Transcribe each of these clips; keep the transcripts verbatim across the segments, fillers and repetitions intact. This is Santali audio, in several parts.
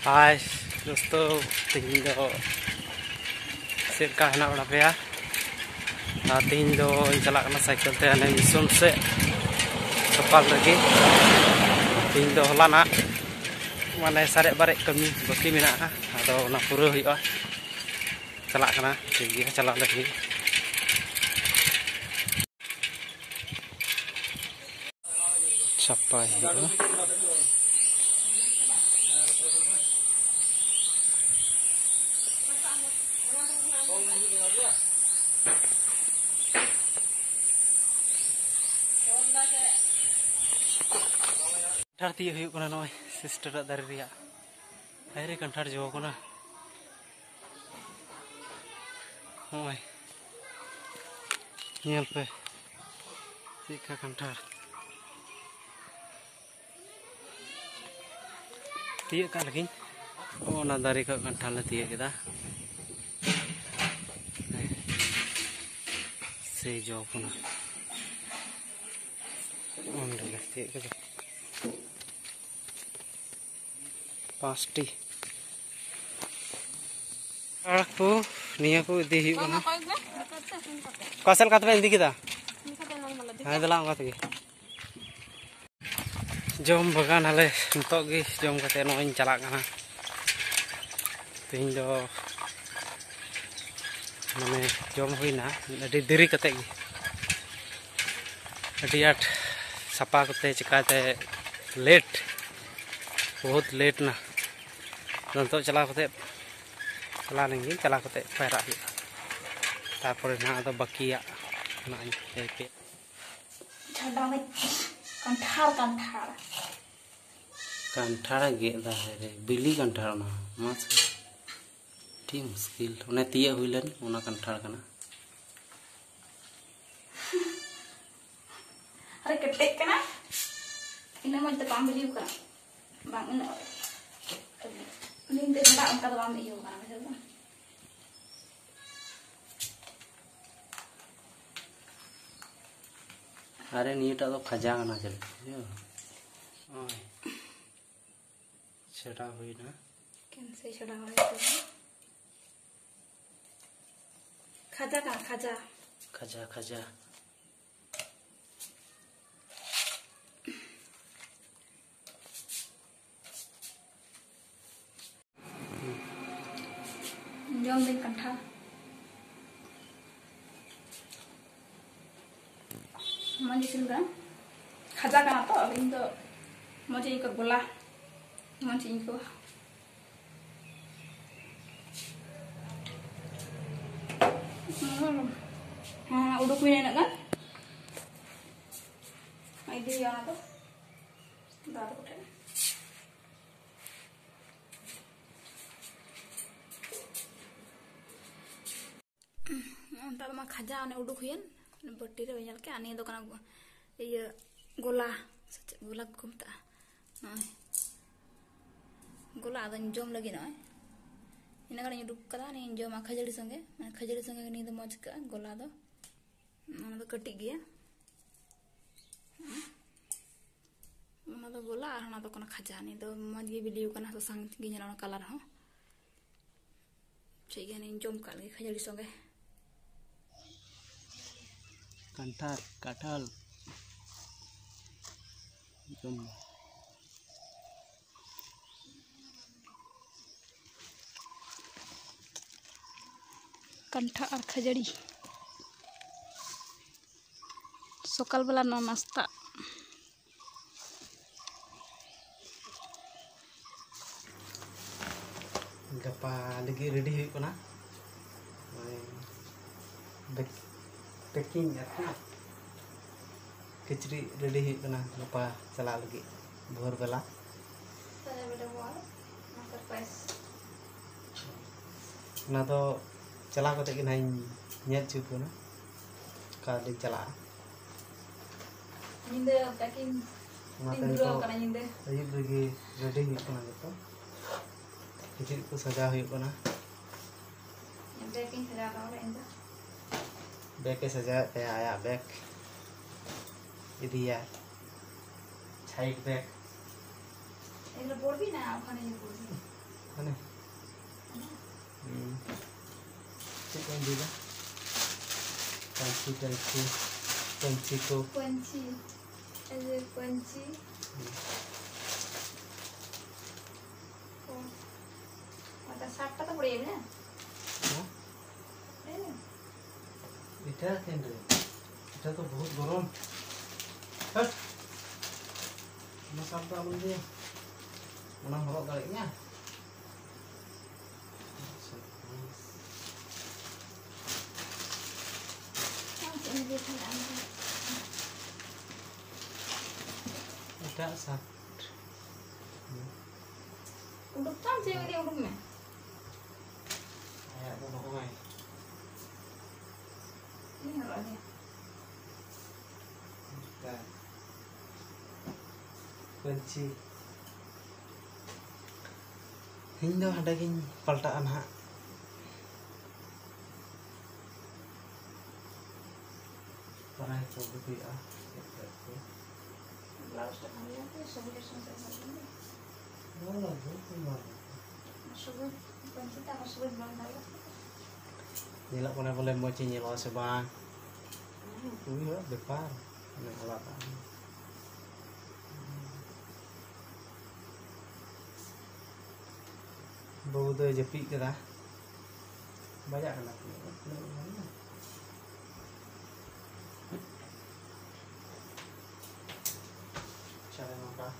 ᱦᱟᱭ ᱫᱳᱥᱛᱳ, ᱛᱮᱦᱮᱧ ᱫᱚ ᱪᱮᱫ ᱞᱮᱠᱟ ᱦᱮᱱᱟᱜ ᱵᱟᱲᱟ ᱯᱮᱭᱟ? ᱟᱨ ᱛᱮᱦᱮᱧ ᱫᱚᱧ ᱪᱟᱞᱟᱜ ᱠᱟᱱᱟ ᱥᱟᱭᱠᱮᱞ ᱛᱮ ᱦᱟᱱᱮ ᱢᱤᱥᱚᱱ ᱥᱮᱫ, ᱥᱚᱠᱟᱞ ᱨᱮᱜᱮ᱾ ᱛᱮᱦᱮᱧ ᱫᱚ ᱦᱚᱞᱟᱱᱟᱜ ᱢᱟᱱᱮ ᱥᱟᱨᱮᱡ ᱵᱟᱨᱮᱡ ᱠᱟᱹᱢᱤ ᱵᱟᱹᱠᱤ ᱢᱮᱱᱟᱜᱼᱟ, ᱟᱫᱚ ᱚᱱᱟ ᱯᱩᱨᱟᱹᱣ ᱦᱩᱭᱩᱜᱼᱟ᱾ ᱪᱟᱞᱟᱜ ᱠᱟᱱᱟ, ᱴᱷᱤᱠ ᱜᱮᱭᱟ, ᱪᱟᱞᱟᱜ ᱞᱟᱹᱜᱤᱫ᱾ ᱥᱟᱯᱷᱟᱭ ᱦᱩᱭᱩᱜᱼᱟ᱾ ᱠᱟᱱᱴᱷᱟᱲ ᱛᱤᱭᱳᱜ ᱦᱩᱭᱩᱜ ᱠᱟᱱᱟ ᱱᱚᱜᱼᱚᱭ ᱥᱤᱥᱴᱟᱨᱟᱜ ᱫᱟᱨᱮ ᱨᱮᱭᱟᱜ᱾ ᱦᱟᱭ ᱨᱮ, ᱠᱟᱱᱴᱷᱟᱲ ᱡᱚ ᱠᱟᱱᱟ᱾ ᱱᱚᱜᱼᱚᱭ ᱧᱮᱞ ᱯᱮ ᱪᱮᱫ ᱞᱮᱠᱟ ᱠᱟᱱᱴᱷᱟᱲ᱾ ᱛᱤᱭᱳᱜ ᱠᱟᱜ ᱞᱮᱜᱤᱧ᱾ ᱚᱱᱟ ᱫᱟᱨᱮ ᱠᱷᱚᱱ ᱠᱟᱱᱴᱷᱟᱲ ᱞᱮ ᱛᱤᱭᱳᱜ ᱠᱮᱫᱟ᱾ ᱥᱮ ᱡᱚ ᱠᱟᱱᱟ᱾ ᱚᱸᱰᱮ ᱞᱮ ᱛᱤᱭᱳᱜ ᱠᱮᱫᱟ᱾ ᱯᱟᱸᱪᱴᱤ᱾ ᱟᱲᱟᱜ ᱠᱚ, ᱱᱤᱭᱟᱹ ᱠᱚ ᱤᱫᱤ ᱦᱩᱭᱩᱜ ᱠᱟᱱᱟ᱾ ᱚᱠᱟ ᱥᱮᱫ ᱞᱮᱠᱟ ᱛᱮᱯᱮ ᱤᱫᱤ ᱠᱮᱫᱟ? ᱦᱮᱸ, ᱫᱮᱞᱟ, ᱚᱱᱠᱟ ᱛᱮᱜᱮ᱾ ᱡᱚᱢ ᱵᱟᱜᱟᱱ ᱟᱞᱮ ᱱᱤᱛᱚᱜ ᱜᱮ ᱡᱚᱢ ᱠᱟᱛᱮ ᱱᱚᱜᱼᱚᱭ ᱤᱧ ᱪᱟᱞᱟᱜ ᱠᱟᱱᱟ᱾ ᱛᱮᱦᱮᱧ ᱫᱚ ᱢᱟᱱᱮ ᱡᱚᱢ ᱦᱩᱭᱱᱟ ᱟᱹᱰᱤ ᱫᱮᱨᱤ ᱠᱟᱛᱮ ᱜᱮ, ᱟᱹᱰᱤ ᱟᱸᱴ ᱥᱟᱯᱷᱟ ᱠᱟᱛᱮ ᱪᱤᱠᱟᱛᱮ ᱞᱮᱴ, ᱵᱚᱦᱩᱛ ᱞᱮᱴ ᱱᱟ᱾ ᱟᱫᱚ ᱱᱤᱛᱚᱜ ᱪᱟᱞᱟᱣ ᱠᱟᱛᱮ, ᱪᱟᱞᱟᱣ ᱞᱮᱱ ᱜᱤᱧ, ᱪᱟᱞᱟᱣ ᱠᱟᱛᱮ ᱯᱟᱭᱨᱟᱜ ᱦᱩᱭᱩᱜᱼᱟ, ᱛᱟᱨᱯᱚᱨᱮ ᱱᱟᱦᱟᱜ ᱟᱫᱚ ᱵᱟᱹᱠᱤᱭᱟᱜ ᱱᱟᱦᱟᱜ ᱤᱧ ᱞᱟᱹᱭ ᱯᱮ᱾ ᱡᱷᱟᱰᱟ ᱨᱮ ᱠᱟᱱᱴᱷᱟᱲ, ᱠᱟᱱᱴᱷᱟᱲ᱾ ᱠᱟᱱᱴᱷᱟᱲᱮ ᱜᱮᱫ ᱫᱟ ᱦᱟᱭ ᱨᱮ, ᱵᱤᱞᱤ ᱠᱟᱱᱴᱷᱟᱲ ᱚᱱᱟ ᱦᱚᱸ᱾ ᱢᱟᱥᱮ, ᱟᱹᱰᱤ ᱢᱩᱥᱠᱤᱞ᱾ ᱚᱱᱮ ᱛᱤᱭᱟᱹᱜ ᱦᱩᱭ ᱞᱮᱱ, ᱚᱱᱟ ᱠᱟᱱᱴᱷᱟᱲ ᱠᱟᱱᱟ᱾ ᱟᱨᱮ ᱠᱮᱴᱮᱡ ᱠᱟᱱᱟ, ᱤᱱᱟᱹᱜ ᱢᱚᱡᱽ ᱫᱚ ᱵᱟᱝ ᱵᱤᱞᱤ ᱠᱟᱱᱟ᱾ ᱵᱟᱝ, ᱩᱱᱟᱹᱜ ᱞᱤᱧ ᱛᱮ ᱡᱷᱟᱰᱟ ᱚᱱᱠᱟ ᱫᱚ ᱵᱟᱝ ᱤᱭᱟᱹ ᱠᱟᱱᱟ, ᱵᱩᱡᱷᱟᱹᱣ ᱫᱟᱢ? ᱟᱨᱮ, ᱱᱤᱭᱟᱹᱴᱟᱜ ᱫᱚ ᱠᱷᱟᱡᱟ ᱠᱟᱱᱟ ᱪᱮᱫ, ᱵᱩᱡᱷᱟᱹᱣ? ᱱᱚᱜᱼᱚᱭ᱾ ᱪᱷᱟᱰᱟᱣ ᱦᱩᱭᱱᱟ᱾ ᱠᱮᱱ ᱥᱮ ᱪᱷᱟᱰᱟᱣ ᱦᱩᱭᱩᱜ ᱛᱟᱵᱚᱱᱟ᱾ ᱠᱷᱟᱡᱟ ᱠᱟᱱᱟ, ᱠᱷᱟᱡᱟ᱾ ᱠᱷᱟᱡᱟ, ᱠᱷᱟᱡᱟ᱾ ᱡᱚᱢ ᱫᱟᱹᱧ ᱠᱟᱱᱴᱷᱟᱲ᱾ ᱢᱚᱡᱽ ᱤᱥᱤᱱ ᱠᱟᱱᱟ᱾ ᱠᱷᱟᱡᱟ ᱠᱟᱱᱟ ᱛᱚ, ᱟᱫᱚ ᱤᱧ ᱫᱚ ᱢᱚᱡᱽ ᱤᱧ ᱟᱹᱭᱠᱟᱹᱣᱟ, ᱜᱚᱞᱟ ᱢᱚᱡᱽ ᱤᱧ ᱟᱹᱭᱠᱟᱹᱣᱟ᱾ ᱦᱮᱸ, ᱩᱰᱩᱠ ᱦᱩᱭᱱᱟ ᱤᱱᱟᱹᱜ ᱜᱟᱱ᱾ ᱤᱫᱤᱭᱟ ᱚᱱᱟ ᱫᱚ ᱫᱟᱫᱟ ᱛᱟᱠᱚ ᱴᱷᱮᱱ᱾ ᱱᱮᱛᱟᱨ ᱢᱟ ᱠᱷᱟᱡᱟ ᱚᱱᱮ ᱩᱰᱩᱠ ᱦᱩᱭᱮᱱ, ᱵᱟᱹᱴᱤ ᱨᱮ ᱧᱮᱞ ᱠᱮᱫ, ᱟᱨ ᱱᱤᱭᱟᱹ ᱫᱚ ᱠᱟᱱᱟ ᱜᱚ-, ᱤᱭᱟᱹ, ᱜᱚᱞᱟ ᱥᱮ ᱪᱮᱫ ᱜᱚᱞᱟ ᱠᱚ ᱢᱮᱛᱟᱜᱼᱟ? ᱱᱚᱜᱼᱚᱭ ᱜᱚᱞᱟ, ᱟᱫᱚᱧ ᱡᱚᱢ ᱞᱟᱹᱜᱤᱫ ᱱᱚᱜᱼᱚᱭ᱾ ᱤᱱᱟᱹ ᱜᱟᱱᱤᱧ ᱩᱰᱩᱠ ᱠᱟᱫᱟ, ᱱᱤᱭᱟᱹᱧ ᱡᱚᱢᱟ ᱠᱷᱟᱹᱡᱟᱹᱲᱤ ᱥᱚᱸᱜᱮ, ᱢᱟᱱᱮ ᱠᱷᱟᱹᱡᱟᱹᱲᱤ ᱥᱚᱸᱜᱮ ᱜᱮ ᱱᱤᱭᱟᱹ ᱫᱚ ᱢᱚᱡᱽ ᱟᱹᱭᱠᱟᱹᱜᱼᱟ ᱜᱚᱞᱟ ᱫᱚ᱾ ᱚᱱᱟ ᱫᱚ ᱠᱟᱹᱴᱤᱡ ᱜᱮᱭᱟ᱾ ᱚᱱᱟ ᱫᱚ ᱜᱚᱞᱟ ᱟᱨ ᱚᱱᱟ ᱫᱚ ᱠᱟᱱᱟ ᱠᱷᱟᱡᱟ᱾ ᱱᱤᱭᱟᱹ ᱫᱚ ᱢᱚᱡᱽ ᱜᱮ ᱵᱤᱞᱤ ᱟᱠᱟᱱᱟ, ᱥᱟᱥᱟᱝ ᱜᱮ ᱧᱮᱞᱚᱜ ᱠᱟᱱᱟ ᱠᱟᱞᱟᱨ ᱦᱚᱸ᱾ ᱪᱮᱫ ᱜᱮ ᱦᱟᱱᱮᱧ ᱡᱚᱢ ᱠᱟᱜ ᱞᱮᱜᱮ ᱠᱷᱟᱹᱡᱟᱹᱲᱤ ᱥᱚᱸᱜᱮ᱾ ᱠᱟᱱᱴᱷᱟᱲ, ᱠᱟᱴᱷᱟᱞ ᱡᱚᱢ ᱢᱮ᱾ ᱠᱟᱱᱴᱷᱟᱲ ᱟᱨ ᱠᱷᱟᱹᱡᱟᱹᱲᱤ᱾ ᱥᱚᱠᱟᱞ ᱵᱮᱞᱟ ᱱᱚᱣᱟ ᱱᱟᱥᱛᱟ᱾ ᱜᱟᱯᱟ ᱞᱟᱹᱜᱤᱫ ᱨᱮᱰᱤ ᱦᱩᱭᱩᱜ ᱠᱟᱱᱟ᱾ ᱱᱚᱜᱼᱚᱭ ᱵᱮᱠ-, ᱯᱮᱠᱤᱝ ᱟᱨᱠᱤ᱾ ᱠᱤᱪᱨᱤᱡ ᱨᱮᱰᱤ ᱦᱩᱭᱩᱜ ᱠᱟᱱᱟ ᱜᱟᱯᱟ ᱪᱟᱞᱟᱜ ᱞᱟᱹᱜᱤᱫ ᱵᱷᱳᱨ ᱵᱮᱞᱟ᱾ ᱛᱟᱦᱞᱮ ᱵᱮᱰᱟ ᱵᱚᱞ, ᱚᱱᱟ surprise᱾ ᱚᱱᱟ ᱫᱚ ᱪᱟᱞᱟᱣ ᱠᱟᱛᱮ ᱜᱮ ᱱᱟᱦᱟᱜ ᱤᱧ ᱧᱮᱞ ᱦᱚᱪᱚ ᱯᱮ ᱠᱟᱱᱟ, ᱚᱠᱟ ᱨᱮᱞᱤᱧ ᱪᱟᱞᱟᱜᱼᱟ᱾ ᱧᱤᱫᱟᱹ packing ᱚᱱᱟᱛᱮ ᱛᱤᱧ ᱫᱷᱩᱨᱟᱹᱣ ᱱᱤᱛᱚᱜ ᱠᱟᱱᱟ ᱧᱤᱫᱟᱹ᱾ ᱟᱹᱭᱩᱵ ᱨᱮᱜᱮ ᱨᱮᱰᱤ ᱦᱩᱭᱩᱜ ᱠᱟᱱᱟ ᱡᱚᱛᱚ᱾ ᱠᱤᱪᱨᱤᱡ ᱠᱚ ᱥᱟᱡᱟᱣ ᱦᱩᱭᱩᱜ ᱠᱟᱱᱟ᱾ ᱵᱮᱜᱽ ᱤᱧ ᱥᱟᱡᱟᱣ ᱫᱚᱦᱚ ᱞᱮᱫ ᱤᱧ ᱫᱚ᱾ ᱵᱮᱜᱽ ᱮ ᱥᱟᱡᱟᱣᱮᱫ ᱛᱟᱭᱟ, ᱟᱭᱟᱜ ᱵᱮᱜᱽ ᱤᱫᱤᱭᱟ, ᱪᱷᱟᱭᱤᱠ ᱵᱮᱜᱽ᱾ এগুলো পড়বি না, ওখানে গিয়ে পড়বি। ᱦᱟᱱᱮ᱾ ᱦᱩᱸ᱾ ᱪᱮᱫ ᱠᱚᱧ ᱤᱫᱤᱭᱮᱫᱟ? ᱯᱟᱹᱧᱪᱤ ᱴᱟᱹᱧᱪᱤ, ᱯᱟᱹᱧᱪᱤ ᱠᱚ᱾ ᱯᱟᱹᱧᱪᱤ᱾ ᱮ ᱯᱟᱹᱧᱪᱤ᱾ ᱦᱩᱸ᱾ ᱚ᱾ ᱟᱫᱚ ᱥᱟᱛᱴᱟ ᱛᱚ ᱯᱚᱲᱮ ᱢᱮᱱᱟᱜᱼᱟ᱾ ᱦᱮᱸ? ᱦᱮᱸ᱾ ᱮᱴᱟᱜ ᱛᱤᱱ ᱨᱮ? ᱮᱴᱟᱜ ᱫᱚ ᱵᱚᱦᱩᱛ ᱜᱚᱨᱚᱢ᱾ ᱦᱟᱴ! ᱚᱱᱟ ᱥᱟᱨᱴ ᱫᱚ ᱟᱞᱚᱢ ᱤᱫᱤᱭᱟ᱾ ᱚᱱᱟᱢ ᱦᱚᱨᱚᱜ ᱫᱟᱲᱮᱭᱟᱜ ᱜᱮᱭᱟ᱾ ᱟᱪᱪᱷᱟ, ᱵᱮᱥ᱾ ᱟᱢ ᱪᱮᱫ ᱮᱢ ᱤᱫᱤᱭ ᱠᱷᱟᱱ ᱟᱢ ᱫᱚ? ᱮᱴᱟᱜ ᱥᱟᱨᱴ᱾ ᱩᱰᱩᱠ ᱛᱟᱢ, ᱪᱮᱫ ᱮᱢ ᱤᱫᱤᱭᱟ, ᱩᱰᱩᱠ ᱢᱮ᱾ ᱟᱭᱟᱜ ᱫᱚ ᱱᱚᱜᱼᱚᱭ᱾ ᱤᱧ ᱦᱚᱨᱚᱜ ᱟᱹᱫᱤᱧᱟ᱾ ᱯᱟᱹᱧᱪᱤ᱾ ᱤᱧ ᱫᱚ ᱦᱟᱸᱰᱮ ᱜᱤᱧ ᱯᱟᱞᱴᱟᱜᱼᱟ ᱱᱟᱦᱟᱜ᱾ ᱯᱟᱲᱦᱟᱣ ᱠᱚ ᱟᱹᱜᱩ ᱦᱩᱭᱩᱜᱼᱟ᱾ ᱵᱞᱟᱣᱩᱡᱽ ᱴᱟ ᱵᱷᱟᱜᱮ ᱜᱮ ᱥᱚᱵᱩᱡ ᱥᱚᱵᱩᱡ ᱵᱟᱝ ᱵᱷᱟᱜᱮ᱾ ᱵᱟᱝ, ᱵᱟᱝ, ᱵᱟᱝ, ᱵᱟᱝ᱾ ᱥᱚᱵᱩᱡ ᱯᱟᱹᱧᱪᱤ ᱛᱮ ᱟᱨ ᱥᱚᱵᱩᱡ ᱵᱞᱟᱣᱩᱡᱽ ᱵᱷᱟᱜᱮ᱾ ᱧᱮᱞᱚᱜ ᱠᱟᱱᱟ ᱵᱚᱞᱮ ᱢᱚᱡᱽ ᱤᱧ ᱧᱮᱞᱚᱜᱼᱟ ᱥᱮ ᱵᱟᱝ? ᱦᱩᱸ᱾ ᱠᱩᱲᱤ ᱦᱚᱲᱟᱜ ᱵᱮᱯᱟᱨ, ᱢᱟᱱᱮ ᱟᱞᱟᱫᱟ᱾ ᱵᱟᱹᱵᱩ ᱫᱚᱭ ᱡᱟᱹᱯᱤᱫ ᱠᱮᱫᱟ᱾ ᱵᱟᱡᱟᱜ ᱠᱟᱱᱟ ᱛᱤᱱᱟᱹᱜ? ᱛᱤᱱᱟᱹᱜ ᱵᱟᱡᱟᱜ ᱠᱟᱱᱟ? ᱥᱟᱲᱮ ᱱᱚᱴᱟ᱾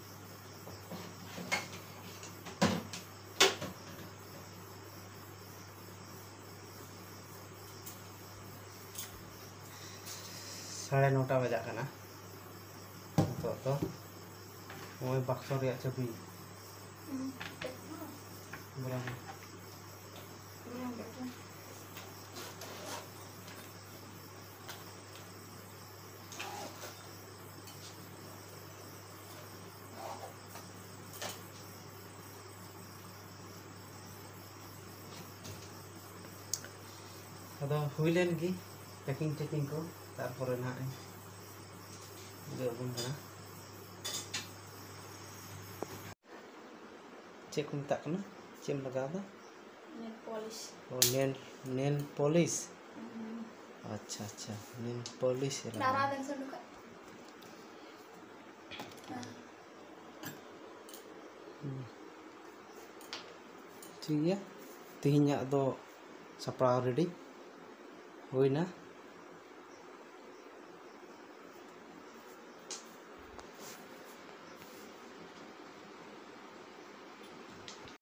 ᱥᱟᱲᱮ ᱱᱚᱴᱟ ᱵᱟᱡᱟᱜ ᱠᱟᱱᱟ ᱱᱤᱛᱚᱜ ᱫᱚ᱾ ᱱᱚᱜᱼᱚᱭ ᱵᱟᱠᱥᱚ ᱨᱮᱭᱟᱜ ᱪᱟᱹᱵᱤ᱾ ᱦᱩᱸ᱾ ᱵᱮᱱᱟᱣ ᱢᱮ᱾ ᱵᱮᱱᱟᱣ ᱠᱮᱫ ᱫᱚ᱾ ᱟᱫᱚ ᱦᱩᱭ ᱞᱮᱱ ᱜᱮ packing ᱴᱮᱠᱤᱝ ᱠᱚ, ᱛᱟᱨᱯᱚᱨᱮ ᱱᱟᱦᱟᱜ ᱤᱧ ᱩᱫᱩᱜ ᱟᱵᱚᱱ ᱠᱟᱱᱟ᱾ ᱪᱮᱫ ᱠᱚ ᱢᱮᱛᱟᱜ ᱠᱟᱱᱟ? ᱪᱮᱫ ᱮᱢ ᱞᱟᱜᱟᱣ ᱫᱟ? Nail polish. ᱚ, nail nail polish. ᱟᱪᱪᱷᱟ ᱟᱪᱪᱷᱟ, nail polish ᱮ ᱞᱟᱜᱟᱣ᱾ ᱰᱟᱨᱟ ᱫᱮᱱ ᱥᱮ ᱱᱩᱠᱟ᱾ ᱦᱩᱸ᱾ ᱴᱷᱤᱠ ᱜᱮᱭᱟ, ᱛᱮᱦᱮᱧᱟᱜ ᱫᱚ ᱥᱟᱯᱲᱟᱣ ᱨᱮᱰᱤ ᱦᱩᱭᱱᱟ᱾